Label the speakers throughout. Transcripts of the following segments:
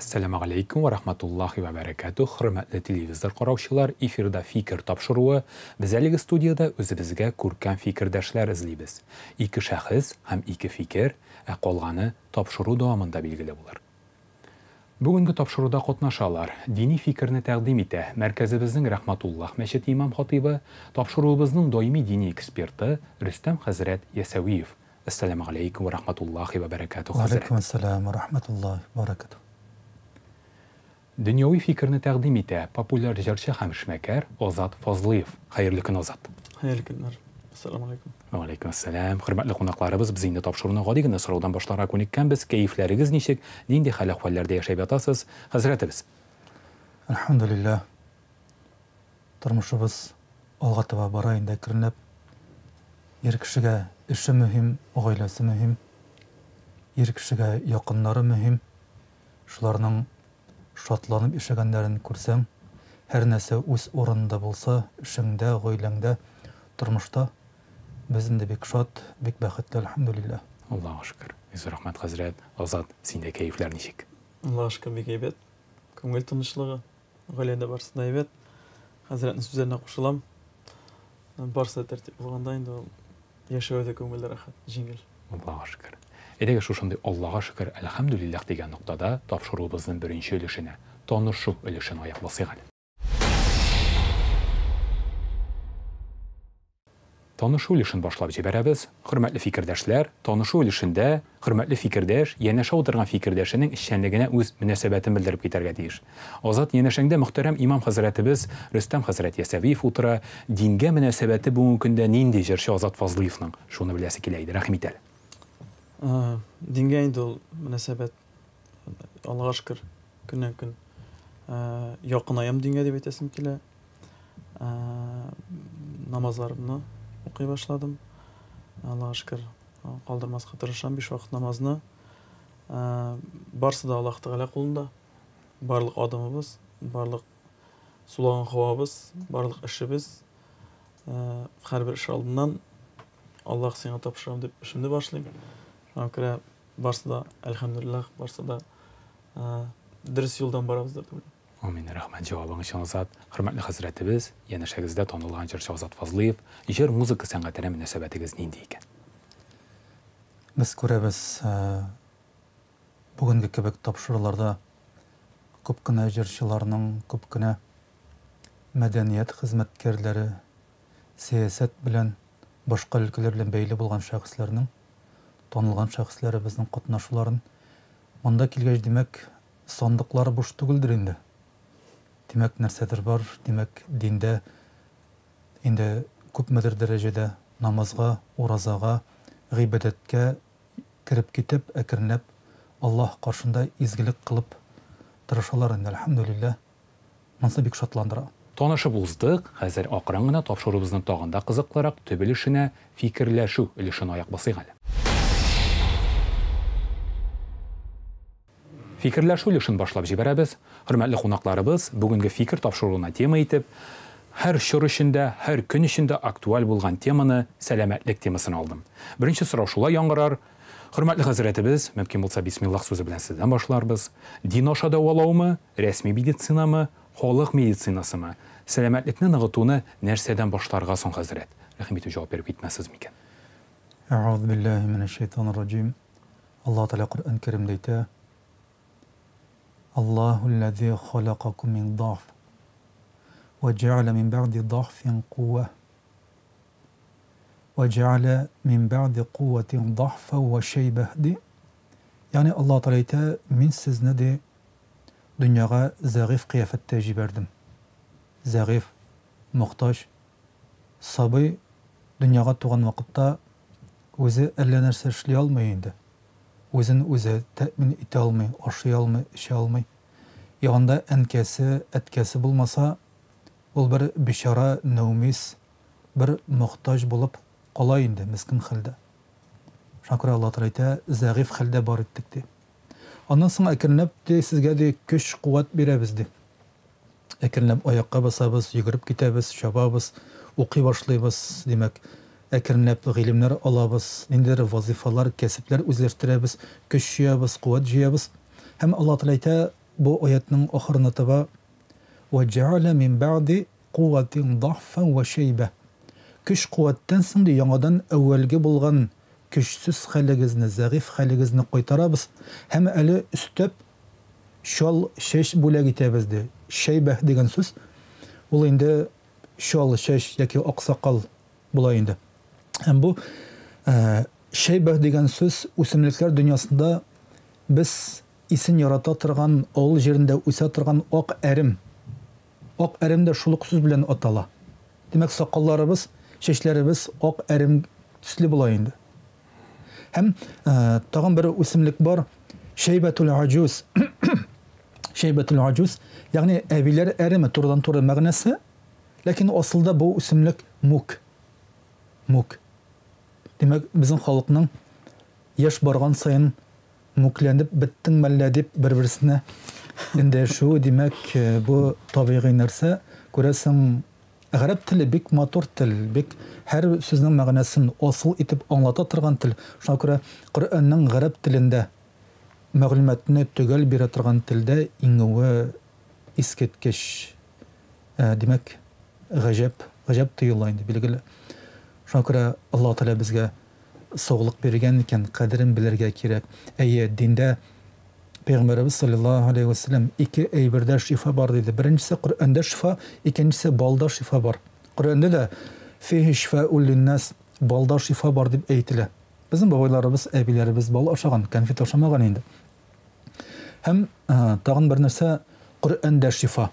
Speaker 1: Әссәламү галәйкүм вә рахматуллаһи вә бәрәкәтүһ, хөрмәтле телевизор караучылар, эфирда Фикер тапшыруы. Без әлеге студиядә үзебезгә күркәм фикердәшләр эзлибез. Ике шәхес һәм ике фикер, ә калганы тапшыру дәвамында билгеле булыр. Бүгенге тапшыруда катнашалар, дини фикерне тәкъдим итә мәркәзебезнең Рәхмәтуллаһ мәчете имам-хатыйбы, тапшыруыбызның даими дини эксперты Рөстәм хәзрәт Ясәвиев. Әссәламү галәйкүм вә рахматуллаһи вә бәрәкәтүһ, хәзрәт.
Speaker 2: Вәгаләйкүм әссәлам вә рахматуллаһи вә бәрәкәтүһ.
Speaker 1: Дөньяви фикерне тәкъдим итә популяр җырчы һәм эшмәкәр Азат Фазлыев. Хәерле көн, Азат.
Speaker 3: Хәерле көннәр. Әссәламү алейкум.
Speaker 1: Вә алейкум әссәлам. Хөрмәтле кунакларыбыз, без инде тапшыруны гади генә сораудан башларга күнеккәнбез. Кәефләрегез ничек? Нинди хәл-әхвәлләрдә яшәп ятасыз, хәзрәтебез?
Speaker 2: Әлхәмдүлилләһ. Тормышыбыз алга таба бара инде әкренләп. Ир кешегә эше мөһим, гаиләсе мөһим. Ир кешегә якыннары мөһим. Шуларның шатланып яшәгәннәрен күрсәң, һәр нәрсә үз урынында булса, эшеңдә, гаиләңдә, тормышта, без инде бик шат, бик бәхетле, әлхәмдүлилләһ.
Speaker 1: Аллага шөкер. Зур рәхмәт, хәзрәт. Азат, синдә кәефләр ничек?
Speaker 3: Аллага шөкер, бик әйбәт. Күңел тынычлыгы, гаиләдә барысы да әйбәт. Хәзрәтнең сүзләренә кушылам. Барысы да тәртип булганда инде ул Яшәве дә күңел рәхәт, җиңел.
Speaker 1: Аллага шөкер. Әйдәгез шушындый Аллага шөкер, әлхәмдүлилләһ дигән ноктада тапшыруыбызның беренче өлешенә, танышу өлешенә аяк басыйк әле. Танышу өлешен башлап җибәрәбез. Хөрмәтле фикердәшләр, танышу өлешендә хөрмәтле фикердәш янәшә утырган фикердәшенең эшчәнлегенә үз мөнәсәбәтен белдереп китәргә тиеш. Азат, янәшәңдә мөхтәрәм имам хәзрәтебез Рөстәм хәзрәт Ясәвиев утыра, дингә мөнәсәбәте бүгенге көндә нинди, җырчы Азат Фазлыевның? Шуны беләсе килә иде, рәхим ит әле.
Speaker 3: Дингә инде ул мөнәсәбәт, Аллага шөкер, көннән-көн якынаям дингә дип әйтәсем килә. Намазларымны укый башладым. Аллага шөкер, калдырмаска тырышам биш вакыт намазны. Барсы да Аллаһ Тәгалә кулында. Барлык адымыбыз, барлык сулаган һавабыз, барлык эшебез, һәрбер эш алдыннан Аллаһ сиңа тапшырам дип эшемне башлыйм. Шуңа күрә барсы да, әлхәмдүлилләһ, барсы да дөрес юлдан барабыздыр дип уйлыйм.
Speaker 1: Амин, рәхмәт җавабың өчен, Азат. Хөрмәтле хәзрәтебез, янәшәгездә танылган җырчы Азат Фазлыев, җыр-музыка сәнгатенә мөнәсәбәтегез нинди икән?
Speaker 2: Без күрәбез, Бүгенге кебек тапшыруларда күп кенә җырчыларның, күп кенә мәдәният хезмәткәрләре, сәясәт белән, башка өлкәләр белән бәйле булган шәхесләрнең, танылган шәхесләребезнең катнашуларын. Монда килгәч, димәк, сандыклары буш түгелдер инде. Димәк, нәрсәдер бар, димәк, диндә инде күпмедер дәрәҗәдә намазга, уразага, гыйбадәткә Кереп китеп, әкренләп Аллаһ каршында изгелек кылып тырышалар инде, әлхәмдүлилләһ. Монсы бик шатландыра.
Speaker 1: Танышып уздык, хәзер акрын гына тапшыруыбызның тагын да кызыклырак төп өлешенә, фикерләшү өлешенә аяк басыйк әле. Фикерләшү өлешен башлап җибәрәбез. Хөрмәтле кунакларыбыз, бүгенге фикер тапшыруына тема итеп, һәр чор өчен дә, һәр көн өчен дә актуаль булган теманы, сәламәтлек темасын алдым. Беренче сорау шулай яңгырар. Хөрмәтле хәзрәтебез, мөмкин булса, бисмиллаһ сүзе белән сездән башларбыз. Дин аша дәвалаумы, рәсми медицинамы, халык медицинасымы? Сәламәтлекне ныгытуны нәрсәдән башларга соң, хәзрәт? Рәхим итеп җавап биреп китмәссез микән?
Speaker 2: Әгъузубиллаһи минәш-шәйтанир-раҗим. Аллаһ Тәгалә Коръән Кәримдә әйтә, Аллаһу лләзи халакакум мин даф, вә җәгъәлә мин бәгъди дафин куә, вә җәгъәлә мин бәгъди куәтин дафа вә шәйбә, ди. Ягъни Аллаһ Тәгалә әйтә, мин сезне, ди, дөньяга зәгыйфь кыяфәттә җибәрдем. Зәгыйфь, мохтаҗ. Сабый дөньяга туган вакытта үзе әллә нәрсә эшли алмый инде. Үзен үзе тәэмин итә алмый, ашый алмый, эчә алмый. Янында әнкәсе, әткәсе булмаса, ул бер бичара нәүмиз, бер мохтаҗ булып кала инде, мескен хәлдә. Шуңа күрә Аллаһ Тәгалә әйтә, зәгыйфь хәлдә бар иттек, ди. Аннан соң әкренләп, ди, сезгә, ди, көч-куәт бирәбез, ди. Әкренләп аякка басабыз, йөгереп китәбез, чабабыз, укый башлыйбыз, димәк, әкренләп гыйлемнәр алабыз, ниндидер вазыйфалар, кәсепләр үзләштерәбез, көч җыябыз, куәт җыябыз. Һәм Аллаһ Тәгалә әйтә, бу аятның ахырына таба Вә җәгалә мин бәгъди куәтин даъфән вә шәйбә. Көч-куәттән соң, ди, яңадан әүвәлге булган көчсез хәлегезне, зәгыйфь хәлегезне кайтарабыз һәм әле өстәп чал чәч бүләк итәбез, ди. Шәйбәһ дигән сүз, ул инде чал чәч яки аксакал була инде. Һәм бу шәйбәһ дигән сүз үсемлекләр дөньясында без исен ярата торган, авыл җирендә үсә торган ак әрем. Ак әрем дә шул ук сүз белән атала. Димәк, сакалларыбыз, чәчләребез ак әрем төсле була инде. Һәм тагын бер үсемлек бар, шәйбәтул аҗуз. Шәйбәтул аҗуз, ягъни әбиләр әреме турыдан-туры мәгънәсе, ләкин асылда бу үсемлек мүк. Мүк. Димәк, безнең халыкның яшь барган саен мүкләнеп беттең мәллә дип бер-берсенә эндәшүе, димәк, бу табигый нәрсә. Күрәсең, гарәп теле бик матур тел, бик һәр сүзнең мәгънәсен асыл итеп аңлата торган тел. Шуңа күрә Коръәннең гарәп телендә мәгълүматны төгәл бирә торган телдә иңүе искиткеч, димәк, гаҗәп, гаҗәп тоела инде, билгеле. Шуңа күрә Аллаһ Тәгалә безгә саулык биргән икән, кадерен белергә кирәк. Әйе, диндә Пәйгамбәребез салләллаһу галәйһи вә сәлләм ике әйбердә шифа бар диде. Беренчесе Коръәндә шифа, икенчесе балда шифа бар. Коръәндә дә фиһи шифаул линнас, балда шифа бар дип әйтелә. Безнең бабайларыбыз, әбиләребез бал ашаган, конфет ашамаган инде. Һәм тагын бер нәрсә, Коръәндә шифа.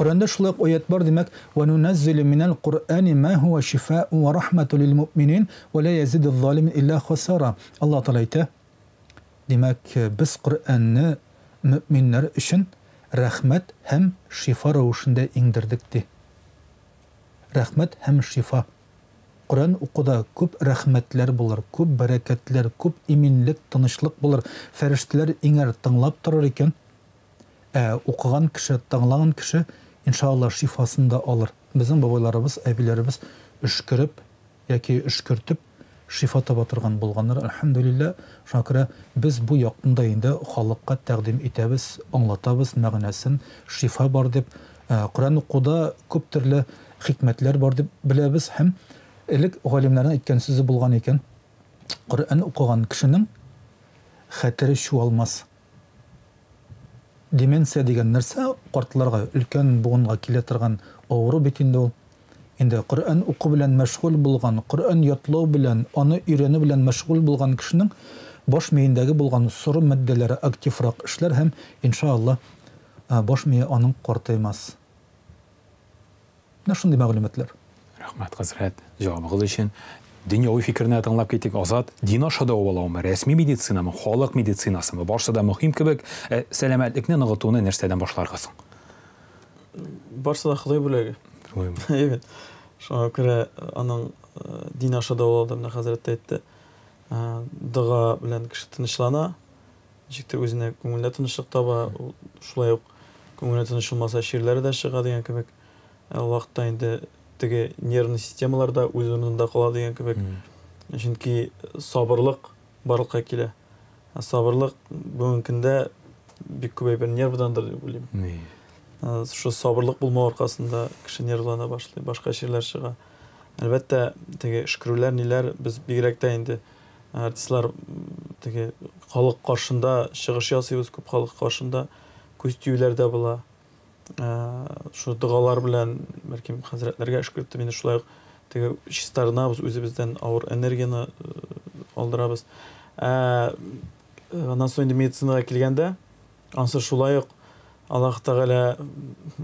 Speaker 2: Коръәндә шулай ук аять бар, димәк, Вә нунәззилү минәл Коръәни мә һуә шифаун вә рахмәту лил муъминин вә лә язидуз залимин илля хасара. Аллаһ Тәгалә әйтә, димәк, без Коръәнне мөэминнәр өчен рәхмәт һәм шифа рәвешендә иңдердек, ди. Рәхмәт һәм шифа. Коръән укуда күп рәхмәтләр булыр, күп бәрәкәтләр, күп иминлек, тынычлык булыр, фәрештәләр иңәр, тыңлап торыр икән. Ә укыган кеше, тыңлаган кеше, иншалла, шифасын да алыр. Безнең бабайларыбыз, әбиләребез өшкереп яки өшкертеп шифа таба торган булганнар, әлхәмдүлилләһ. Шуңа күрә без бу якны да инде халыкка тәкъдим итәбез, аңлатабыз мәгънәсен, шифа бар дип. Коръән укуда күп төрле хикмәтләр бар дип беләбез һәм элек галимнәрнең әйткән сүзе булган икән, Коръән укыган кешенең хәтере чуалмас. Деменция дигән нәрсә картларга, өлкән буынга килә торган авыру бит инде ул. Инде Коръән уку белән мәшгуль булган, Коръән ятлау белән, аны өйрәнү белән мәшгуль булган кешенең баш миендәге булган соры матдәләре активрак эшләр һәм, иншаАллаһ, баш мие аның картаймас. Менә шундый мәгълүматлар.
Speaker 1: Рәхмәт, хәзрәт, җавабыгыз өчен. Дөньяви фикерне дә тыңлап китик. Азат, дин аша дәвалаумы, рәсми медицинамы, халык медицинасымы, барысы да мөһим кебек. Ә сәламәтлекне ныгытуны нәрсәдән башларга соң?
Speaker 3: Барысы да Ходай бүләге. Әйе бит. Шуңа күрә аның дин аша дәвалау да, менә хәзрәт тә әйтте, дога белән кеше тынычлана, ничектер үзенә күңелдә тынычлык таба, ул шулай ук күңеле тыныч булмаса, чирләре дә чыга дигән кебек. Ә ул вакытта инде теге нервный системалар да үз урынында кала дигән кебек. Чөнки сабырлык барлыкка килә. Ә сабырлык бүгенге көндә бик күп әйбер нервдандыр дип уйлыйм. Шул сабырлык булмау аркасында кеше нервлана башлый, башка чирләр чыга. Әлбәттә, теге өшкерүләр, ниләр, без бигрәк тә инде артистлар теге халык каршында чыгыш ясыйбыз, күп халык каршында күз тиюләр дә була. Шул догалар белән, бәлкем, хәзрәтләргә өшкертеп, инде шулай ук теге чистарынабыз, үзебездән авыр энергияне алдырабыз. Ә аннан соң инде медицинага килгәндә, ансы шулай ук Аллаһ Тәгалә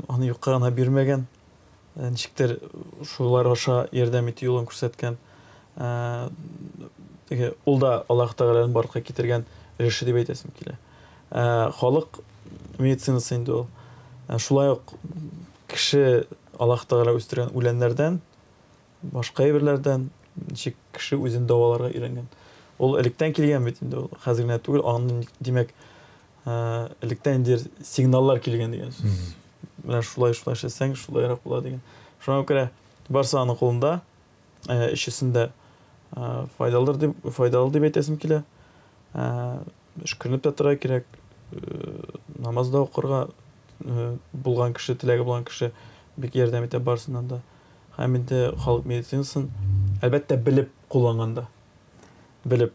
Speaker 3: аны юкка гына бирмәгән. Ничектер шулар аша ярдәм итү юлын күрсәткән. Теге ул да Аллаһ Тәгаләнең барлыкка китергән өлеше дип әйтәсем килә. Халык медицинасы инде ул. Шулай ук кеше Аллаһ Тәгалә үстергән үләннәрдән, башка әйберләрдән ничек кеше үзен дәваларга өйрәнгән. Ул электән килгән бит инде ул, хәзер генә түгел, аны димәк, электән инде сигналлар килгән дигән сүз. Менә шулай шулай эшләсәң, шулайрак була дигән. Шуңа күрә барсы аның кулында, өчесен дә файдалыдыр дип, файдалы дип әйтәсем килә. Өшкеренеп тә торырга кирәк, Намаз да укырга булган кеше, теләге булган кеше бик ярдәм итә барысыннан да. Һәм инде халык медицинасын, әлбәттә, белеп кулланганда. Белеп,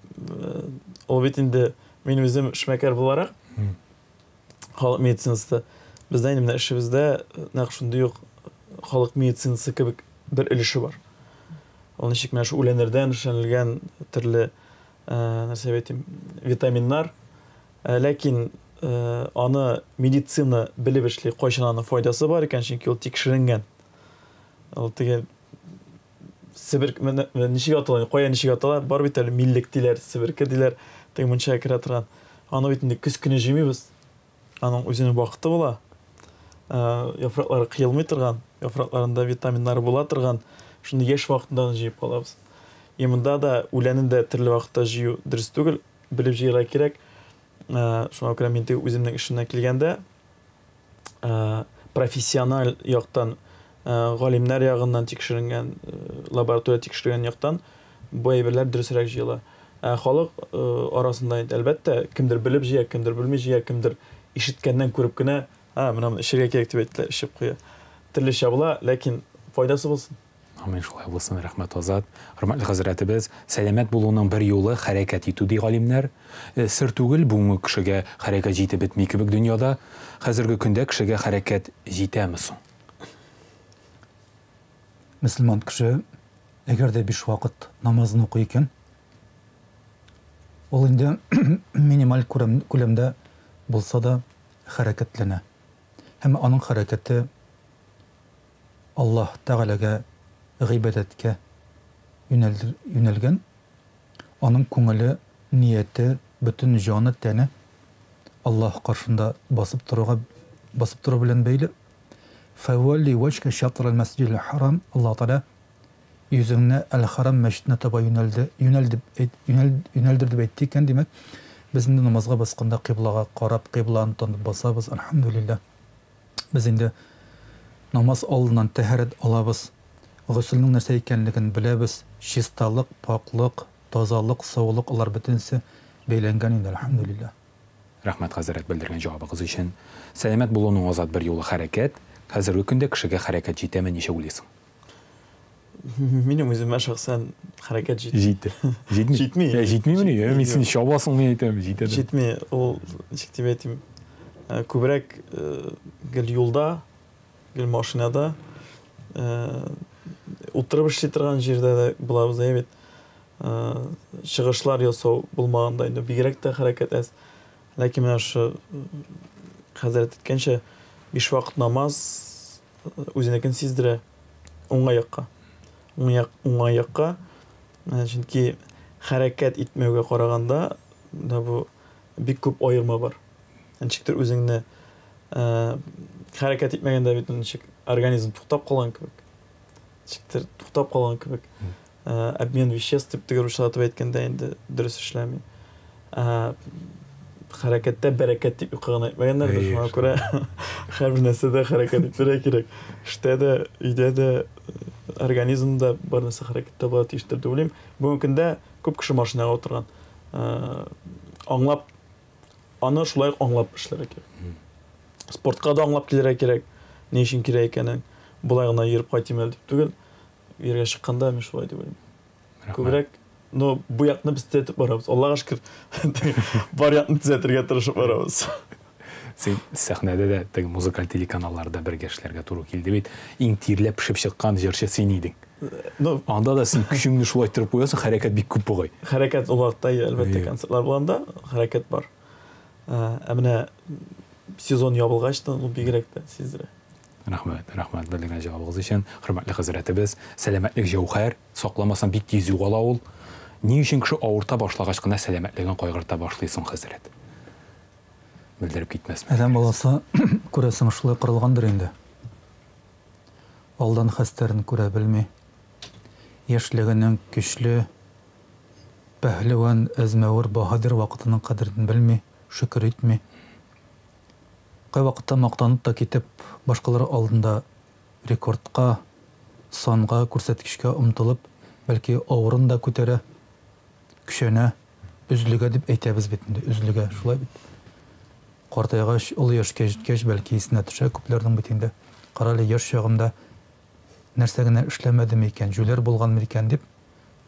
Speaker 3: ул бит инде мин үзем эшмәкәр буларак, халык медицинасы бездә инде менә эшебездә нәкъ шундый ук халык медицинасы кебек бер өлеше бар. Ул ничек менә шу үләннәрдән эшләнелгән төрле нәрсә дип әйтим, витаминнар. Ләкин аны медицина белеп эшли, кайчан аның файдасы бар икән, чөнки ул тикшеренгән. Ул теге себер ничек атала, кая ничек атала, бар бит әле миллек диләр, себерке диләр, теге мунчага керә торган. Аны бит инде көз көне җыймыйбыз. Аның үзенең вакыты була. Яфраклары кыелмый торган, яфракларында витаминнары була торган, шуны яшь вакытында гына җыеп калабыз. И монда да үләнен дә төрле вакытта җыю дөрес түгел, белеп җыярга кирәк. Шуңа күрә мин теге үземнең эшемнән килгәндә, профессиональ яктан, галимнәр ягыннан тикшеренгән, лаборатория тикшергән яктан бу әйберләр дөресрәк җыела. Ә халык арасында инде, әлбәттә, кемдер белеп җыя, кемдер белми җыя, кемдер ишеткәннән күреп кенә, ә, менә моны эчәргә кирәк дип әйттеләр, эчеп куя. Төрлечә була, ләкин файдасы булсын.
Speaker 1: Амин, шулай булсын, рәхмәт, Азат. Хөрмәтле хәзрәтебез, сәламәт булуның бер юлы хәрәкәт итү, ди галимнәр. Сер түгел, бүгенге кешегә хәрәкәт җитеп бетми кебек дөньяда. Хәзерге көндә кешегә хәрәкәт җитәме соң?
Speaker 2: Мөселман кеше, әгәр дә биш вакыт намазын укый икән, ул инде минималь күләмдә булса да хәрәкәтләнә. Һәм аның хәрәкәте Аллаһ Тәгаләгә гыйбадәткә юнәлгән, аның күңеле, нияте, бөтен җаны, тәне Аллаһ каршында басып торуга басып тору белән бәйле. Фәвәлли вәҗһкә шатрал мәсҗидил хәрам, Аллаһ Тәгалә йөзеңне Әл-Хәрам мәчетенә таба юнәлде, юнәл дип әйт, юнәл, юнәлдер дип әйтте икән, димәк, без инде намазга басканда кыйблага карап, кыйбланы танып басабыз, әлхәмдүлилләһ. Без инде намаз алдыннан тәһарәт алабыз, госелнең нәрсә икәнлеген беләбез, чисталык, пакьлык, тазалык, саулык, алар бөтенесе бәйләнгән инде, әлхәмдүлилләһ.
Speaker 1: Рәхмәт, хәзрәт, белдергән җавабыгыз өчен. Сәламәт булуның азат бер юлы хәрәкәт. Хәзерге көндә кешегә хәрәкәт җитәме, ничек уйлыйсың?
Speaker 3: Минем үземә шәхсән хәрәкәт җитми.
Speaker 1: Җитә. Җитми.
Speaker 3: Җитми.
Speaker 1: Ә, җитмимени? Ә, мин син чабасың, мин әйтәм, җитә.
Speaker 3: Җитми. Ул, ничек дип әйтим, күбрәк гел юлда, гел машинада, утырып эшли торган җирдә дә булабыз, әйе бит. Чыгышлар ясау булмаганда инде бигрәк тә хәрәкәт әз. Ләкин менә шушы хәзрәт әйткәнчә, биш вакыт намаз үзенекен сиздерә уңай якка. Уңай, уңай якка. Чөнки хәрәкәт итмәүгә караганда да бу бик күп аерма бар. Ничектер үзеңне хәрәкәт итмәгәндә бит ничек организм туктап калган кебек. Ничектер туктап калган кебек. Обмен веществ дип теге русчалатып әйткәндә инде дөрес эшләми. Хәрәкәттә бәрәкәт дип юкка гына әйтмәгәннәрдер, шуңа күрә һәрбер нәрсәдә хәрәкәт итәргә кирәк. Эштә дә, өйдә дә, организмда бар нәрсә хәрәкәттә була тиештер дип уйлыйм. Бүгенге көндә күп кеше машинага утырган. Аңлап, аны шулай ук аңлап эшләргә кирәк. Спортка да аңлап килергә кирәк, ни өчен кирәк икәнен. Болай гына йөреп кайтыйм әле дип түгел. Йөргә чыкканда мин шулай дип уйлыйм. Күбрәк, но бу якны без төзәтеп барабыз. Аллага шөкер, бар якны төзәтергә тырышып барабыз.
Speaker 1: Син сәхнәдә дә теге музыкаль телеканалларда бергә эшләргә туры килде бит. Иң тирләп пешеп чыккан җырчы син идең.
Speaker 3: Ну,
Speaker 1: анда да син көчеңне шулай торып куясың, хәрәкәт бик күп бугай.
Speaker 3: Хәрәкәт ул вакытта, әлбәттә, концертлар булганда хәрәкәт бар. Ә менә сезон ябылгач та ул бигрәк тә сиздерә.
Speaker 1: Рәхмәт, рәхмәт белдергән җавабыгыз өчен. Хөрмәтле хәзрәтебез, сәламәтлек җәүһәр, сакламасаң бик тиз югала ул. Ни өчен кеше авырта башлагач кына сәламәтлеген кайгырта башлый соң, хәзрәт? Белдереп китмәсме?
Speaker 2: Адәм баласы, күрәсең, шулай корылгандыр инде. Алдан хәстәрен күрә белми. Яшьлегенең көчле, пәһлеван, әзмәвер, баһадир вакытының кадерен белми, шөкер итми. Кайвакытта мактанып та китеп, башкалар алдында рекордка, санга, күрсәткечкә омтылып, бәлки авырын да күтәрә, көчәнә, өзлегә дип әйтәбез бит инде, өзлегә, шулай бит. Картайгач, олы яшькә җиткәч, бәлки исенә төшә күпләрнең бит инде. Карале, яшь чагымда нәрсә генә эшләмәдем икән, җүләр булганмын икән дип,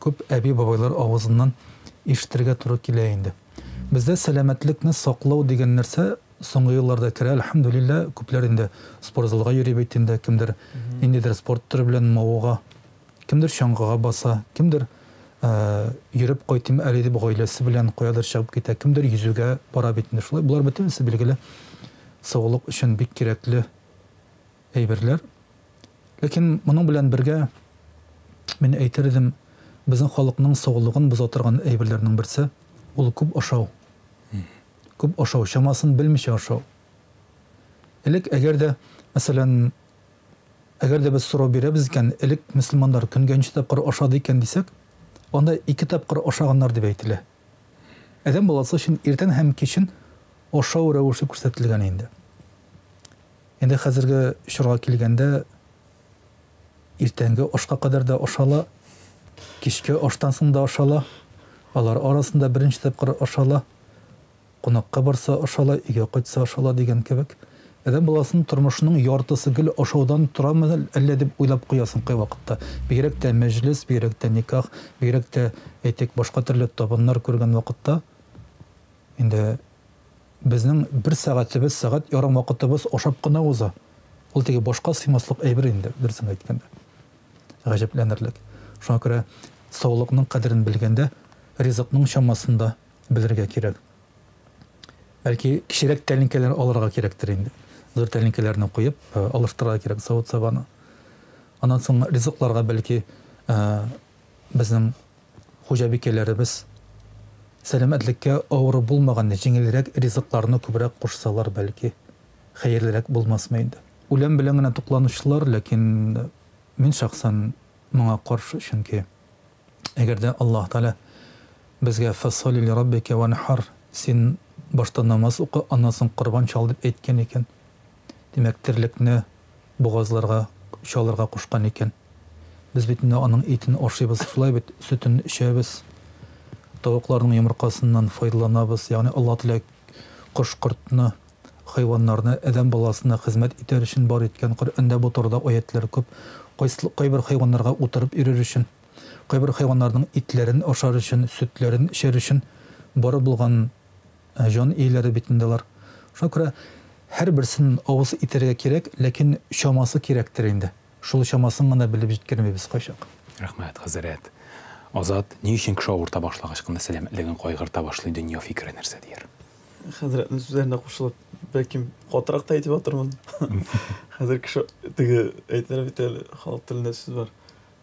Speaker 2: күп әби-бабайлар авызыннан ишетергә туры килә инде. Бездә сәламәтлекне саклау дигән нәрсә соңгы елларда керә, әлхәмдүлилләһ, күпләр инде спортзалга йөри бит инде, кемдер ниндидер спорт төре белән мавыга. Кемдер чаңгыга баса, кемдер йөреп кайтыйм әле дип гаиләсе белән каядыр чыгып китә, кемдер йөзүгә бара бит инде шулай. Болар бөтенесе, билгеле, саулык өчен бик кирәкле әйберләр. Ләкин моның белән бергә мин әйтер идем, безнең халыкның саулыгын боза торган әйберләрнең берсе ул күп ашау. Күп ашау, чамасын белмичә ашау. Элек әгәр дә, мәсәлән, Әгәр дә без сорау бирәбез икән, элек мөселманнар көнгә ничә тапкыр ашады икән дисәк, анда ике тапкыр ашаганнар дип әйтелә. Адәм баласы өчен иртән һәм кичен ашау рәвеше күрсәтелгән инде. Инде хәзерге чорга килгәндә, иртәнге ашка кадәр дә ашала, кичке аштан соң да ашала, алар арасында беренче тапкыр ашала. Кунакка барса ашала, өйгә кайтса ашала дигән кебек. Адәм баласының тормышының яртысы гел ашаудан торамы әллә дип уйлап куясың кайвакытта. Бигрәк тә мәҗлес, бигрәк тә никах, бигрәк тә, әйтик, башка төрле табыннар күргән вакытта инде безнең бер сәгатебез, сәгать ярым вакытыбыз ашап кына уза. Ул теге башка сыймаслык әйбер инде, дөресен әйткәндә. Гаҗәпләнерлек. Шуңа күрә саулыкның кадерен белгәндә, ризыкның чамасын да белергә кирәк. Бәлки, кечерәк тәлинкәләр алырга кирәктер инде. Зур тәлинкәләрне куеп, э, алыштырырга кирәк савыт-сабаны. Аннан соң ризыкларга бәлки э, безнең хуҗабикәләребез сәламәтлеккә авыр булмаган җиңелрәк ризыкларны күбрәк кушсалар, бәлки, хәерлерәк булмасмы инде. Үлән белән генә тукланучылар, ләкин мин шәхсән моңа каршы, чөнки Әгәр дә Аллаһ Тәгалә безгә фәсалли ли раббика ванхар, син башта намаз укы, аннан соң корбан чал дип әйткән икән, димәк, терлекне бугазларга чалырга кушкан икән. Без бит инде аның итен ашыйбыз, шулай бит, сөтен эчәбез, тавыкларның йомыркасыннан файдаланабыз, ягъни Аллаһ Тәгалә кош-кортны, хайваннарны адәм баласына хезмәт итәр өчен бар иткән. Коръәндә бу турыда аятьләр күп. Кайбер хайваннарга утырып йөрер өчен, кайбер хайваннарның итләрен ашар өчен, сөтләрен эчәр өчен бар булган җан ияләре бит инде алар. Шуңа күрә һәрберсен авыз итәргә кирәк, ләкин чамасы кирәктер инде. Шул чамасын гына белеп җиткермибез кайчак.
Speaker 1: Рәхмәт, хәзрәт. Азат, ни өчен кеше авырта башлагач кына сәламәтлеген кайгырта башлый, дөнья фикере нәрсә дияр?
Speaker 3: Хәзрәтнең сүзләренә кушылып, бәлкем катырак та әйтеп атырмын. Хәзер кеше теге әйтәләр бит әле, халык телендә сүз бар.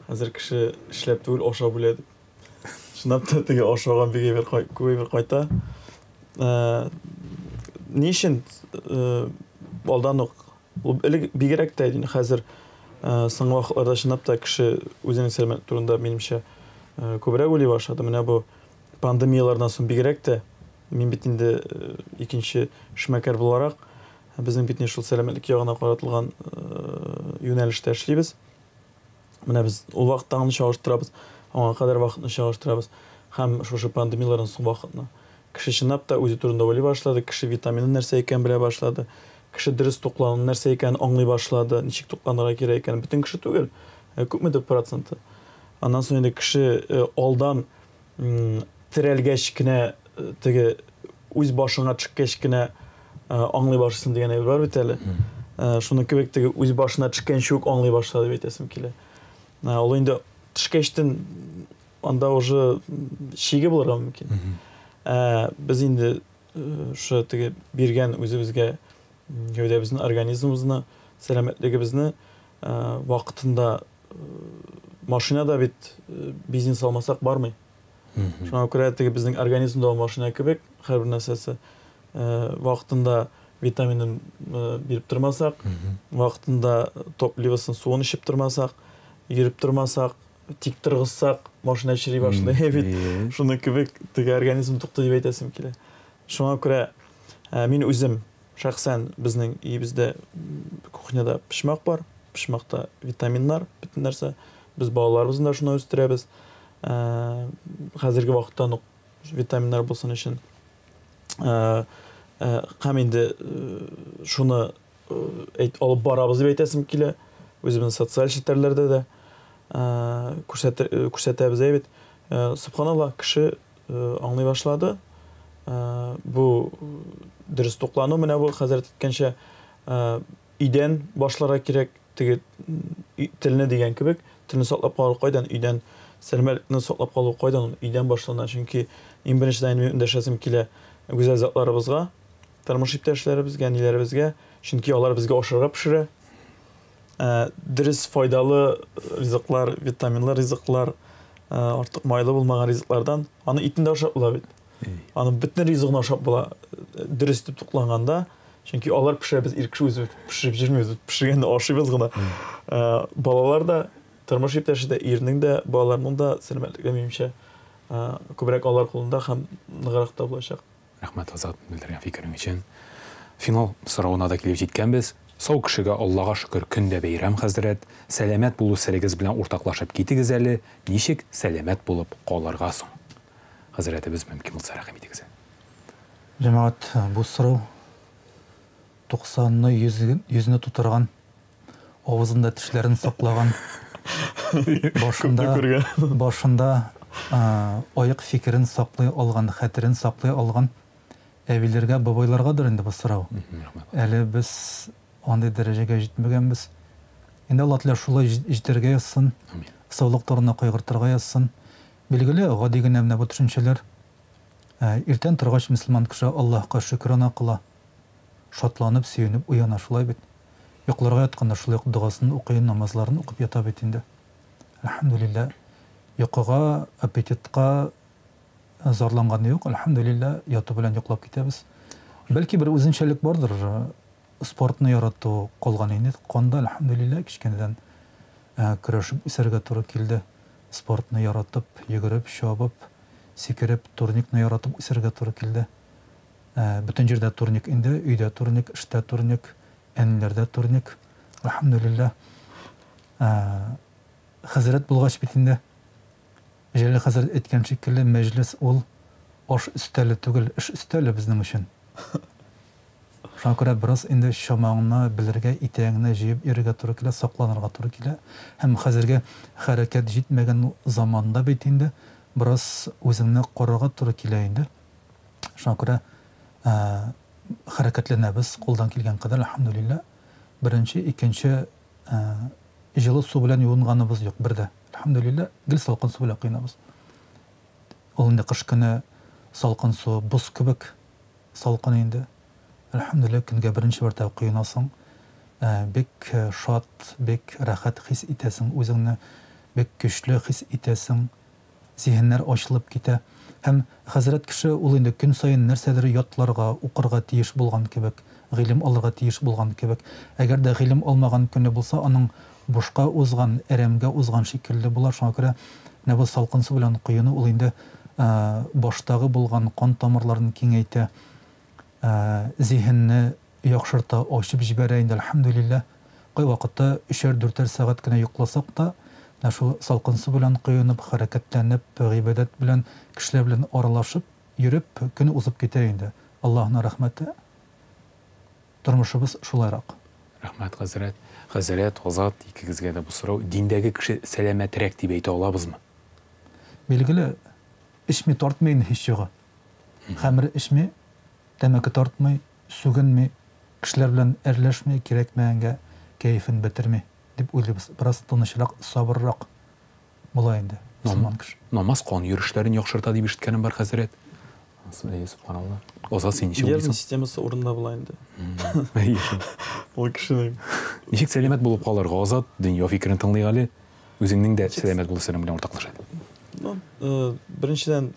Speaker 3: Хәзер кеше эшләп түгел, ашап үлә дип. Чынлап та теге ашауга бик әйбер күп әйбер кайта. Э, ни өчен э, алдан ук ул элек бигрәк тә инде хәзер э, соңгы вакытларда чынлап та кеше үзенең сәламәтлеге турында минемчә күбрәк уйлый башлады. Менә бу пандемияләрдән соң бигрәк тә Мин бит инде икенче эшмәкәр буларак, безнең бит инде шул сәламәтлек ягына каратылган юнәлештә эшлибез. Менә без ул вакыттагыны чагыштырабыз, аңа кадәр вакытны чагыштырабыз һәм шушы пандемияләрдән соң вакытны. Кеше чынлап та үзе турында уйлый башлады, кеше витамины нәрсә икәнен белә башлады, кеше дөрес туклану нәрсә икәнен аңлый башлады, ничек тукланырга кирәк икәнен. Бөтен кеше түгел, күпмедер проценты. Аннан соң инде кеше алдан терәлгәч кенә теге үз башыңа төшкәч кенә аңлый башлыйсың дигән әйбер бар бит әле. Шуның кебек теге үз башына төшкәнче үк аңлый башлады дип әйтәсем килә. Ул инде төшкәчтен анда уже шиге булырга мөмкин. Без инде шушы теге биргән үзебезгә гәүдәбезне, организмыбызны, сәламәтлегебезне вакытында машина да бит бензин салмасак бармый. Шуңа күрә теге безнең организмда ул машина кебек, һәрбер нәрсәсе вакытында витаминын биреп тормасак, вакытында топливосын, суын эчеп тормасак, йөреп тормасак, тик торгызсак, машина чери башлый бит. Шуның кебек теге организм туктый дип әйтәсем килә. Шуңа күрә мин үзем Шәхсән безнең өебездә кухняда почмак бар. Почмакта витаминнар, бөтен нәрсә. Без балаларыбызны да шуны үстерәбез. Хәзерге вакыттан ук витаминнар булсын өчен. Һәм инде шуны әйт, алып барабыз дип әйтәсем килә. Үзебезнең социаль челтәрләрдә дә күрсәтәбез әйбәт. Субханалла, кеше аңлый башлады. Бу дөрес туклану, менә бу хәзрәт әйткәнчә, өйдән башларга кирәк, теге телне дигән кебек, телне саклап калу кайдан? Өйдән. Сәламәтлекне саклап калу кайдан? Өйдән башлана. Чөнки иң беренчедән мин эндәшәсем килә гүзәл затларыбызга, тормыш иптәшләребезгә, әниләребезгә, чөнки алар безгә ашарга пешерә. Дөрес файдалы ризыклар, витаминлы ризыклар, артык майлы булмаган ризыклардан, аны итен дә ашап була бит. Аның бөтен ризыгын ашап була, дөрес итеп тукланганда. Чөнки алар пешерә, без ир кеше үзебез пешереп йөрмибез, пешергәндә ашыйбыз гына. Балалар да, тормыш иптәше дә, ирнең дә, балаларның да сәламәтлеге, минемчә, күбрәк алар кулында һәм ныграк та булачак.
Speaker 1: Рәхмәт, Азат, белдергән фикерең өчен. Финал соравына да килеп җиткәнбез. Сау кешегә Аллага шөкер көн дә бәйрәм, хәзрәт. Сәламәт булу серегез белән уртаклашып китегез әле, ничек сәламәт булып калырга соң? Хәзрәтебез, мөмкин булса, рәхим итегез.
Speaker 2: Җәмәгать, бу сорау 90-ны, 100-не тутырган, авызында тешләрен саклаган, башында, башында аек фикерен саклый алган, хәтерен саклый алган әбиләргә, бабайларгадыр инде бу сорау. Әле без андый дәрәҗәгә җитмәгәнбез. Инде Алла Тәгалә шулай җитәргә язсын, саулык турында кайгыртырга язсын. Билгеле, гади генә менә бу төшенчәләр. Иртән торгач мөселман кеше Аллаһка шөкрана кыла. Шатланып, сөенеп уяна, шулай бит. Йокларга ятканда шулай ук догасын укый, намазларын укып ята бит инде. Әлхәмдүлилләһ, йокыга, аппетитка зарланган юк, әлхәмдүлилләһ, яту белән йоклап китәбез. Бәлки бер үзенчәлек бардыр, спортны ярату калган инде канда, әлхәмдүлилләһ, кечкенәдән көрәшеп үсәргә туры килде. Спортны яратып, йөгереп, чабып, сикереп, турникны яратып үсәргә туры килде. Бөтен җирдә турник инде, өйдә турник, эштә турник, әниләрдә турник. Әлхәмдүлилләһ. Хәзрәт булгач бит инде, Җәлил хәзрәт әйткән шикелле, мәҗлес ул аш өстәле түгел, эш өстәле безнең өчен. Шуңа күрә бераз инде чамаңны белергә, итәгеңне җыеп йөрергә туры килә, сакланырга туры килә. Һәм хәзерге хәрәкәт җитмәгән заманда бит инде бераз үзеңне карарга туры килә инде. Шуңа күрә хәрәкәтләнәбез кулдан килгән кадәр, әлхәмдүлилләһ. Беренче, икенче, җылы су белән юынганыбыз юк бер дә. Әлхәмдүлилләһ, гел салкын су белән коенабыз. Ул инде кыш көне салкын су боз кебек салкын инде. Әлхәмдүлилләһ, көнгә беренче мәртәбә коенасың. Бик шат, бик рәхәт хис итәсең үзеңне, бик көчле хис итәсең. Зиһеннәр ачылып китә. Һәм хәзрәт кеше ул инде көн саен нәрсәдер ятларга, укырга тиеш булган кебек, гыйлем алырга тиеш булган кебек. Әгәр дә гыйлем алмаган көне булса, аның бушка узган, әрәмгә узган шикелле була. Шуңа күрә менә бу салкын су белән коену ул инде баштагы булган кан тамырларын киңәйтә, зиһенне яхшырта, ачып җибәрә инде, әлхәмдүлилләһ. Кайвакытта өчәр-дүртәр сәгать кенә йокласак та, менә шул салкын су белән коенып, хәрәкәтләнеп, гыйбадәт белән, кешеләр белән аралашып йөреп, көн узып китә инде. Аллаһның рәхмәте, тормышыбыз шулайрак.
Speaker 1: Рәхмәт, хәзрәт. Хәзрәт, Азат, икегезгә дә бу сорау. Диндәге кеше сәламәтрәк дип әйтә алабызмы?
Speaker 2: Билгеле, эчми, тартмый инде һич югы. Хәмер эчми, тәмәке тартмый, сүгенми, кешеләр белән әрләшми, кирәкмәгәнгә кәефен бетерми, дип уйлыйбыз. Бераз тынычрак, сабыррак була инде мөселман кеше.
Speaker 1: Намаз кан йөрешләрен яхшырта дип ишеткәнем бар, хәзрәт. Сөбханалла. Азат, син ничек
Speaker 3: уйлыйсың? Нервный системасы урында була инде. Ул кешенең.
Speaker 1: Ничек сәламәт булып калырга, Азат? Дөнья фикерен тыңлыйк әле. Үзеңнең дә сәламәт булу серең белән уртаклаш әле.
Speaker 3: Ну, беренчедән,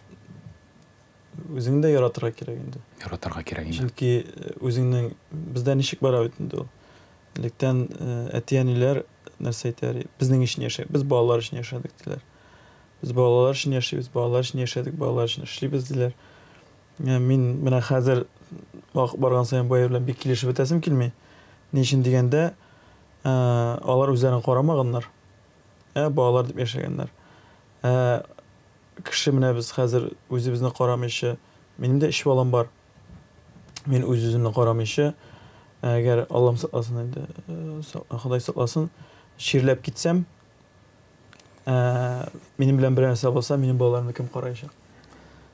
Speaker 3: үзеңне дә яратырга кирәк инде.
Speaker 1: Яратырга кирәк инде.
Speaker 3: Чөнки үзеңнең бездә ничек бара бит инде ул. Электән әти-әниләр нәрсә әйтәләр? Безнең өчен яшә, без балалар өчен яшәдек диләр. Без балалар өчен яшибез, балалар өчен яшәдек, балалар өчен эшлибез диләр. Мин менә хәзер вакыт барган саен бу әйбер белән бик килешеп бетәсем килми. Ни өчен дигәндә, алар үзләрен карамаганнар. Ә балалар дип яшәгәннәр. Ә кеше менә без хәзер үзебезне карамыйча, минем дә өч балам бар. Мин үз-үземне карамыйча, әгәр Аллам сакласын инде, Ходай сакласын, чирләп китсәм, минем белән берәр нәрсә булса, минем балаларымны кем караячак?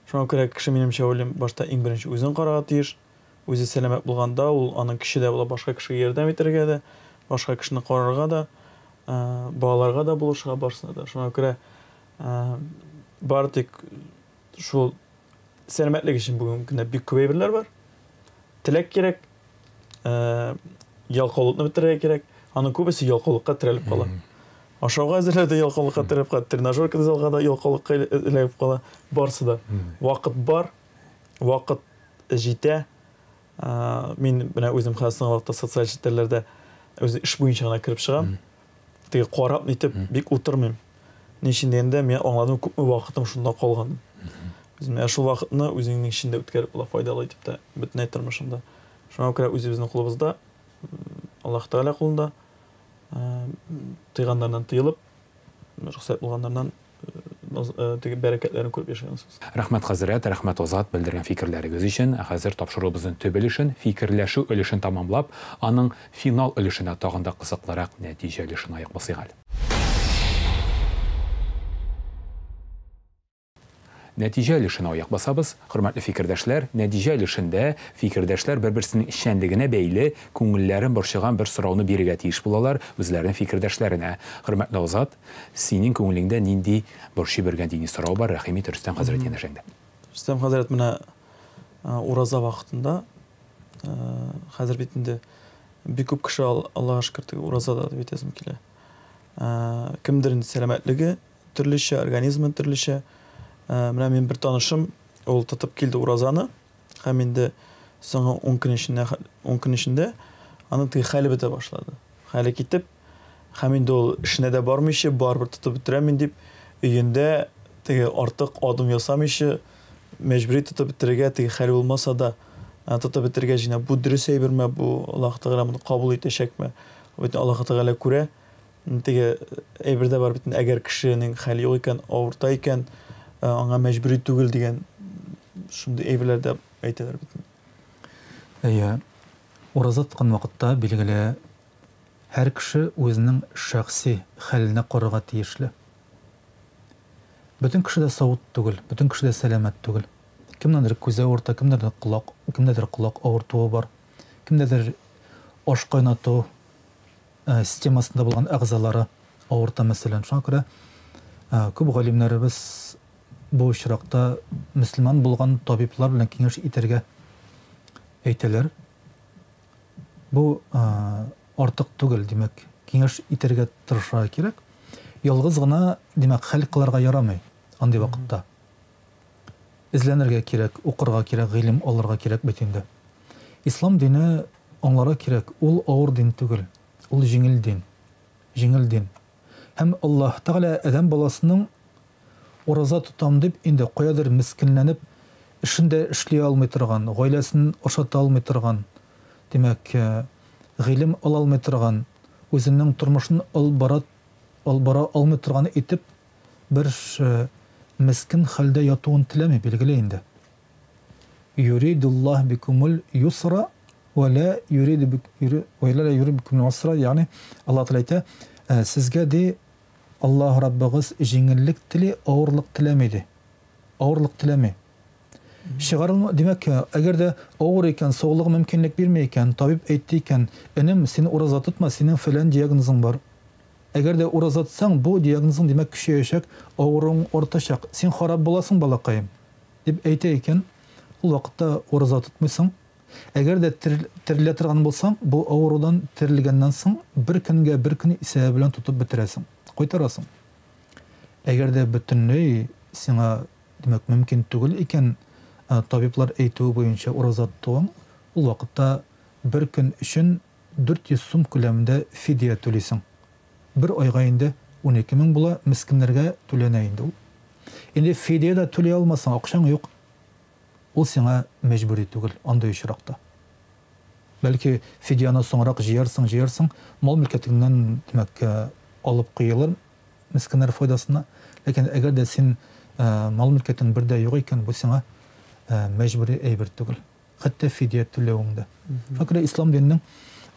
Speaker 3: Шуңа күрә кеше, минемчә, уйлыйм, башта иң беренче үзен карарга тиеш. Үзе сәламәт булганда, ул аның көче дә була башка кешегә ярдәм итәргә дә, башка кешене карарга да, балаларга да булышырга, барысына да. Шуңа күрә бары тик шул сәламәтлек өчен бүгенге көндә бик күп әйберләр бар. Теләк кирәк, ялкаулыкны бетерергә кирәк. Аның күбесе ялкаулыкка терәлеп кала. Ашауга әзерләүдә ялкаулыкка терәлеп кала, тренажерка залга да ялкаулыкка эләгеп кала. Барысы да. Вакыт бар, вакыт җитә. Мин менә үзем хәзер соңгы вакытта социаль челтәрләрдә үзе эш буенча гына кереп чыгам. Теге карап нитеп бик утырмыйм. Ни өчен дигәндә, мин аңладым, күпме вакытым шунда калган. Менә шул вакытны үзеңнең эчендә үткәреп була, файдалы итеп тә, бөтенләй тормышыңда. Шуңа күрә үзебезнең кулыбызда, Аллаһ Тәгалә кулында, тыйганнардан тыелып, рөхсәт булганнардан теге бәрәкәтләрен күреп яшәгәнсез.
Speaker 1: Рәхмәт, хәзрәт, рәхмәт, Азат, белдергән фикерләрегез өчен. Ә хәзер тапшыруыбызның төп өлешен, фикерләшү өлешен тәмамлап, аның финал өлешенә тагын да кызыклырак нәтиҗә өлешен аяк басыйк әле. Нәтиҗә өлешенә аяк басабыз. Хөрмәтле фикердәшләр, нәтиҗә өлешендә фикердәшләр бер-берсенең эшчәнлегенә бәйле күңелләрен борчыган бер сорауны бирергә тиеш булалар үзләренең фикердәшләренә. Хөрмәтле Азат, синең күңелеңдә нинди борчый бергән дини сорау бар? Рәхим ит, Рөстәм хәзрәт янәшәңдә.
Speaker 3: Рөстәм хәзрәт, менә ураза вакытында хәзер бит инде бик күп кеше Аллага шөкер теге уразада дип әйтәсем килә. Кемдер инде сәламәтлеге төрлечә, организмы төрлечә. Менә мин бер танышым, ул тотып килде уразаны һәм инде соңгы 10 көн эчендә 10 көн эчендә аның теге хәле бетә башлады. Хәле китеп, һәм инде ул эшенә дә бармыйча, барыбер тотып бетерәм мин дип, өендә теге артык адым ясамыйча, мәҗбүри тотып бетерергә, теге хәл булмаса да, тотып бетерергә җыена. Бу дөрес әйберме, бу Аллаһ Тәгалә моны кабул итәчәкме? Бит Аллаһ Тәгалә күрә. Теге әйбер дә бар бит, әгәр кешенең хәле юк икән, авырта икән, аңа мәҗбүри түгел дигән шундый әйберләр дә әйтәләр бит.
Speaker 2: Әйе, ураза тоткан вакытта, билгеле, һәр кеше үзенең шәхси хәленә карарга тиешле. Бөтен кеше дә савыт түгел, бөтен кеше дә сәламәт түгел. Кемнәндер күзе авырта, кемнәдер колак, кемдәдер колак авыртуы бар, кемдәдер аш кайнату системасында булган әгъзалары авырта, мәсәлән. Шуңа күрә күп галимнәребез бу очракта мөселман булган табиблар белән киңәш итәргә әйтәләр. Бу артык түгел, димәк, киңәш итәргә тырышырга кирәк. Ялгыз гына, димәк, хәл кылырга ярамый андый вакытта. Эзләнергә кирәк, укырга кирәк, гыйлем алырга кирәк бит инде. Ислам дине аңларга кирәк, ул авыр дин түгел, ул җиңел дин. Җиңел дин. Һәм Аллаһ Тәгалә адәм баласының ураза тотам дип инде каядыр мескенләнеп, эшен дә эшли алмый торган, гаиләсен ашата алмый торган, димәк, гыйлем ала алмый торган, үзенең тормышын алып бара алып бара алмый торган итеп бер мескен хәлдә ятуын теләми, билгеле инде. Юридуллаһ бикумул юсра вә лә юриду вә лә юриду бикумул усра, ягъни Аллаһ Тәгалә әйтә, сезгә ди Аллаһ Раббыгыз җиңеллек тели, авырлык теләми ди. Авырлык теләми. Чыгарылма, димәк, әгәр дә авыр икән, саулыгы мөмкинлек бирми икән, табиб әйтте икән, энем, син ураза тотма, синең фәлән диагнозың бар. Әгәр дә ураза тотсаң, бу диагнозың, димәк, көчәячәк, авыруың артачак, син харап буласың, балакаем, дип әйтә икән, ул вакытта ураза тотмыйсың. Әгәр дә терелә торган булсаң, бу авырудан терелгәннән соң, бер көнгә бер көн исәбе белән тотып бетерәсең, кайтарасың. Әгәр дә бөтенләй сиңа, димәк, мөмкин түгел икән, табиблар әйтүе буенча ураза тотуың, ул вакытта бер көн өчен 400 сум күләмендә фидия түлисең. Бер айга инде 12 мең була, мескеннәргә түләнә инде ул. Инде фидия дә түли алмасаң, акчаң юк, ул сиңа мәҗбүри түгел андый очракта. Бәлки, фидияне соңрак җыярсың, җыярсың, мал-мөлкәтеңнән, димәк, алып куелыр мескеннәр файдасына. Ләкин әгәр дә син мал-мөлкәтең бер дә юк икән, бу сиңа мәҗбүри әйбер түгел. Хәтта фидия түләвең дә. Шуңа күрә ислам диненең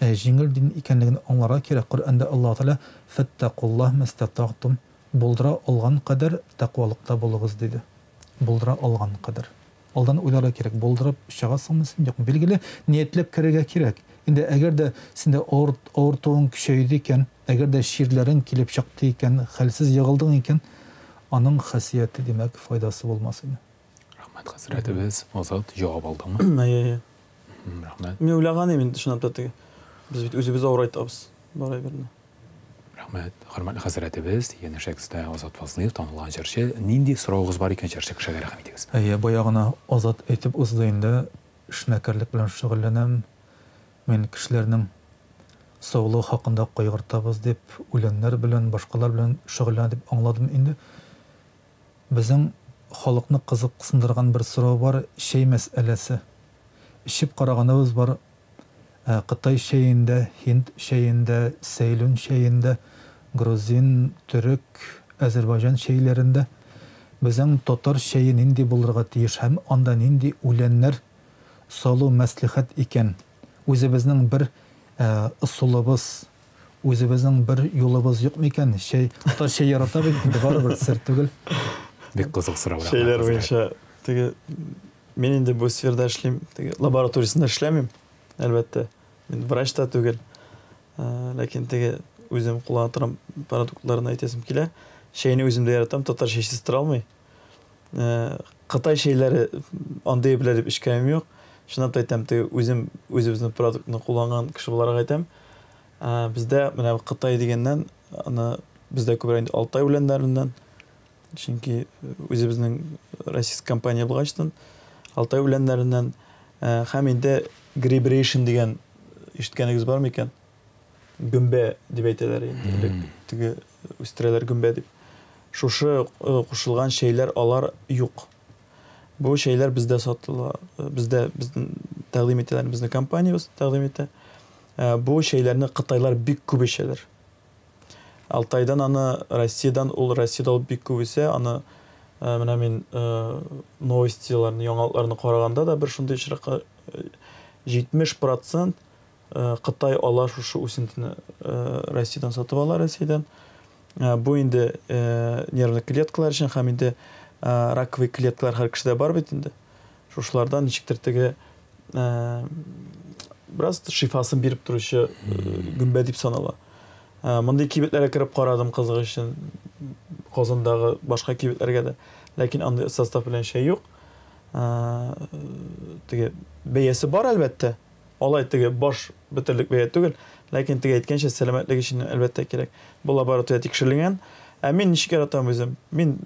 Speaker 2: җиңел дин икәнлеген аңларга кирәк. Коръәндә Аллаһ Тәгалә фәттәкуллаһ мәстәтәгътум, булдыра алган кадәр тәкъвалыкта булыгыз, диде. Булдыра алган кадәр. Алдан уйларга кирәк, булдырып чыгасыңмы син, юкмы. Билгеле, ниятләп керергә кирәк. Инде әгәр дә синдә авыртуың көчәйде икән, әгәр дә чирләрең килеп чыкты икән, хәлсез егылдың икән, аның хасияте, димәк, файдасы булмас иде.
Speaker 1: Рәхмәт, хәзрәтебез. Азат, җавап алдыңмы?
Speaker 3: Әйе, әйе.
Speaker 1: Рәхмәт.
Speaker 3: Мин уйлаган идем инде, чынлап та теге. Без бит үзебез авырайтабыз бар әйберне.
Speaker 1: Рәхмәт. Хөрмәтле хәзрәтебез, янәшәгездә Азат Фазлыев, танылган җырчы. Нинди соравыгыз бар икән җырчы кешегә рәхим итегез.
Speaker 2: Әйе, бая гына Азат әйтеп узды инде, эшмәкәрлек белән шөгыльләнәм. Мин кешеләрнең саулыгы хакында кайгыртабыз дип, үләннәр белән, башкалар белән шөгыльләнә дип аңладым инде. Безнең халыкны кызыксындырган бер сорау бар, чәй мәсьәләсе. Эчеп караганыбыз бар, кытай чәен дә, һинд чәен дә, сәйлүн чәен дә, грузин, төрек, әзербайҗан чәйләрен дә. Безнең татар чәе нинди булырга тиеш һәм анда нинди үләннәр салу мәслихәт икән? Үзебезнең бер ысулыбыз, Үзебезнең бер юлыбыз юк микән? Чәй, татар чәй ярата бит инде, барыбер сер түгел.
Speaker 1: Бик кызык сорау, рәхмәт.
Speaker 3: Чәйләр буенча теге мин инде бу сферада эшлим, теге лабораториясендә эшләмим, әлбәттә. Мин врач та түгел. Ләкин теге үзем куллана торган продуктларны әйтәсем килә. Чәйне үзем дә яратам, татар чәйсез тора алмый. Кытай чәйләре андый белә дип эчкәнем юк. Чынлап та әйтәм, теге үзем үзебезнең продуктны кулланган кеше буларак әйтәм. Бездә менә Кытай дигәннән, аны бездә күбрәк инде Алтай үләннәреннән, чөнки үзебезнең российский компания булгачтын, Алтай үләннәреннән һәм инде грибрейшн дигән ишеткәнегез бар микән? Гөмбә дип әйтәләр инде. Элек теге үстерәләр гөмбә дип. Шушы кушылган чәйләр алар юк. Бу чәйләр бездә сатыла, бездә безнең тәкъдим итәләр, безнең компаниябез тәкъдим итә. Бу чәйләрне кытайлар бик күп эчәләр. Алтайдан аны, Россиядән, ул Россиядә ул бик күп үсә, аны менә мин новостиларны, яңалыкларны караганда да бер шундый очракка 70 процент Кытай ала шушы үсентене Россиядән сатып ала, Россиядән. Бу инде нервный клеткалар өчен һәм инде раковый клеткалар һәр кешедә бар бит инде. Шушылардан ничектер теге бераз шифасын биреп торучы гөмбә дип санала. Мондый кибетләргә кереп карадым кызык өчен, Казандагы башка кибетләргә дә. Ләкин андый состав белән чәй юк. Теге бәясе бар әлбәттә. Алай теге баш бетерлек бәя түгел, ләкин теге әйткәнчә сәламәтлек өчен әлбәттә кирәк. Бу лаборатория тикшерелгән. Ә мин ничек яратам үзем? Мин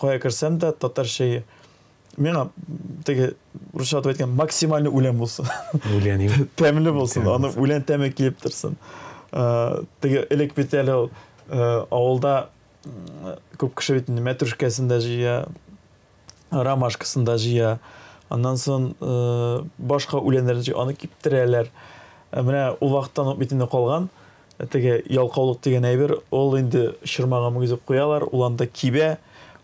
Speaker 3: кая керсәм дә татар чәе. Миңа теге русча атап әйткән максимально үлән булсын.
Speaker 1: Үлән юк.
Speaker 3: Тәмле булсын, аны үлән тәме килеп торсын. Теге элек бит әле ул авылда күп кеше бит инде мәтрүшкәсен дә җыя, ромашкасын да җыя. Аннан соң башка үләннәрне җыя, аны киптерәләр. Менә ул вакыттан ук бит инде калган теге ялкаулык дигән әйбер, ул инде чормага менгезеп куялар, ул анда кибә,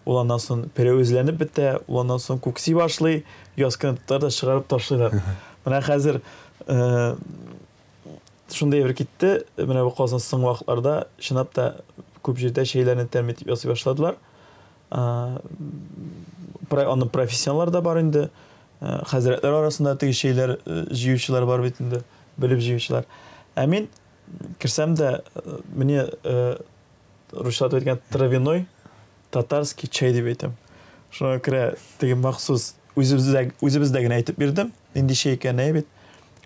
Speaker 3: ул аннан соң перәвезләнеп бетә, ул аннан соң күкси башлый, яз көне тотар да чыгарып ташлыйлар. Менә хәзер шундый әйбер китте, менә бу Казан соңгы вакытларда чынлап та күп җирдә чәйләрне тәмле итеп ясый башладылар. Аны профессионаллар да бар инде, хәзрәтләр арасында теге чәйләр җыючылар бар бит инде, белеп җыючылар. Ә мин керсәм дә, мне русча атап әйткән травяной татарский чәй дип әйтәм. Шуңа күрә теге махсус үзебездә, үзебездә генә әйтеп бирдем, нинди чәй икәнен бит.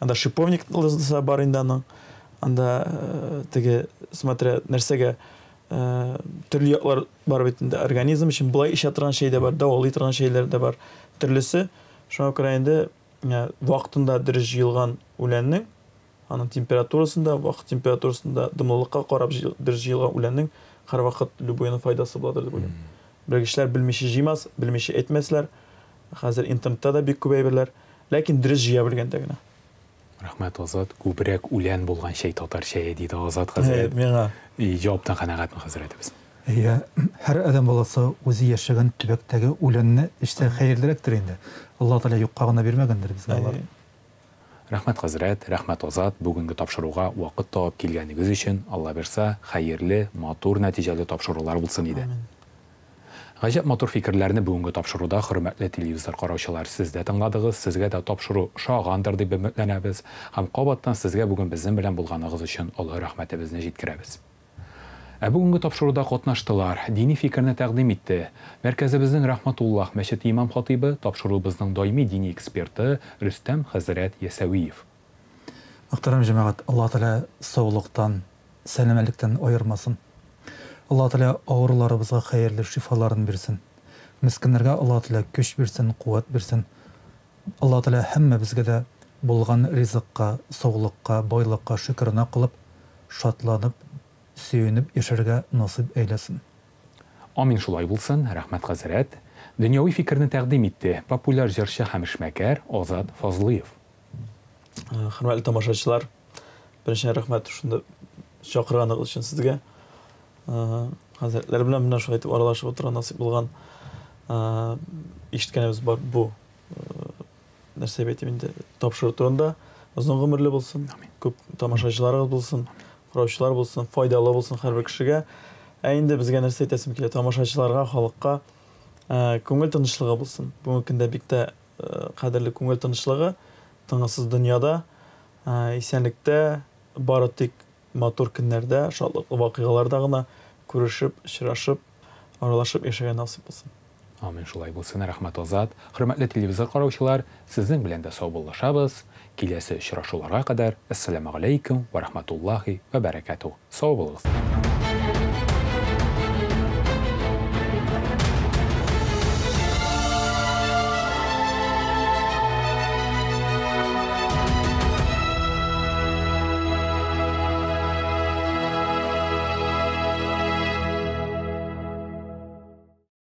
Speaker 3: Анда шиповник бар инде аның. Анда теге, смотря нәрсәгә, төрле яклар бар бит инде организм өчен былай эчә торган чәй дә бар, дәвалый торган чәйләр дә бар, төрлесе. Шуңа күрә инде вакытында дөрес җыелган үләннең, аның температурасында, вакыт температурасында, дымлылыкка карап дөрес җыелган үләннең һәрвакыт любойның файдасы буладыр дип уйлыйм. Белгечләр белмичә җыймас, белмичә әйтмәсләр. Хәзер интернетта да бик күп әйберләр, ләкин дөрес җыя белгәндә генә.
Speaker 1: Рәхмәт, Азат. Күбрәк үлән булган чәй татар чәе, диде Азат хәзрәт.
Speaker 3: Миңа.
Speaker 1: Җаваптан канәгатьме хәзрәтебез?
Speaker 2: Әйе, һәр адәм баласы үзе яшәгән төбәктәге үләнне эчсә хәерлерәктер инде. Аллаһ Тәгалә юкка гына бирмәгәндер безгә аларны.
Speaker 1: Рәхмәт, хәзрәт, рәхмәт, Азат, бүгенге тапшыруга вакыт табып килгәнегез өчен. Алла бирса, хәерле, матур, нәтиҗәле тапшырулар булсын иде. Гаҗәп матур фикерләрне бүгенге тапшыруда, хөрмәтле телевизор караучылар, сез дә тыңладыгыз, сезгә дә тапшыру ошагандыр дип өметләнәбез һәм кабаттан сезгә бүген безнең белән булганыгыз өчен олы рәхмәтебезне җиткерәбез. Ә бүгенге тапшыруда катнаштылар, дини фикерне тәкъдим итте Мәркәзебезнең Рәхмәтуллаһ мәчете имам-хатыйбы, тапшыруыбызның даими дини эксперты Рөстәм хәзрәт Ясәвиев.
Speaker 2: Мөхтәрәм җәмәгать, Аллаһ Тәгалә саулыктан, сәламәтлектән аермасын. Аллаһ Тәгалә авыруларыбызга хәерле шифаларын бирсен. Мескеннәргә Аллаһ Тәгалә көч бирсен, куәт бирсен. Аллаһ Тәгалә һәммәбезгә дә булган ризыкка, саулыкка, байлыкка шөкерана кылып, шатланып, сөенеп яшәргә насыйп әйләсен.
Speaker 1: Амин шулай булсын, рәхмәт хәзрәт. Дөньяви фикерне тәкъдим итте популяр җырчы һәм эшмәкәр Азат Фазлыев.
Speaker 3: Хөрмәтле тамашачылар, беренчедән рәхмәт шунда чакырганыгыз өчен сезгә. Хәзрәтләр белән менә шулай итеп аралашып утыру насыйп булган. Ишеткәнебез бар бу нәрсә дип әйтим инде, тапшыру турында. Озын гомерле булсын, күп тамашачыларыгыз булсын, караучылар булсын, файдалы булсын һәрбер кешегә. Ә инде безгә нәрсә әйтәсем килә, тамашачыларга, халыкка күңел тынычлыгы булсын. Бүгенге көндә бик тә кадерле күңел тынычлыгы, тынгысыз дөньяда, исәнлектә, бары тик матур көннәрдә, шатлыклы вакыйгаларда гына күрешеп, очрашып, аралашып яшәргә насыйп булсын.
Speaker 1: Амин, шулай булсын, рәхмәт, Азат. Хөрмәтле телевизор караучылар, сезнең белән дә саубуллашабыз. Киләсе очрашуларга кадәр, әссәламегаләйкүм вә рахматуллаһи вә бәрәкәтүһ. Сау булыгыз.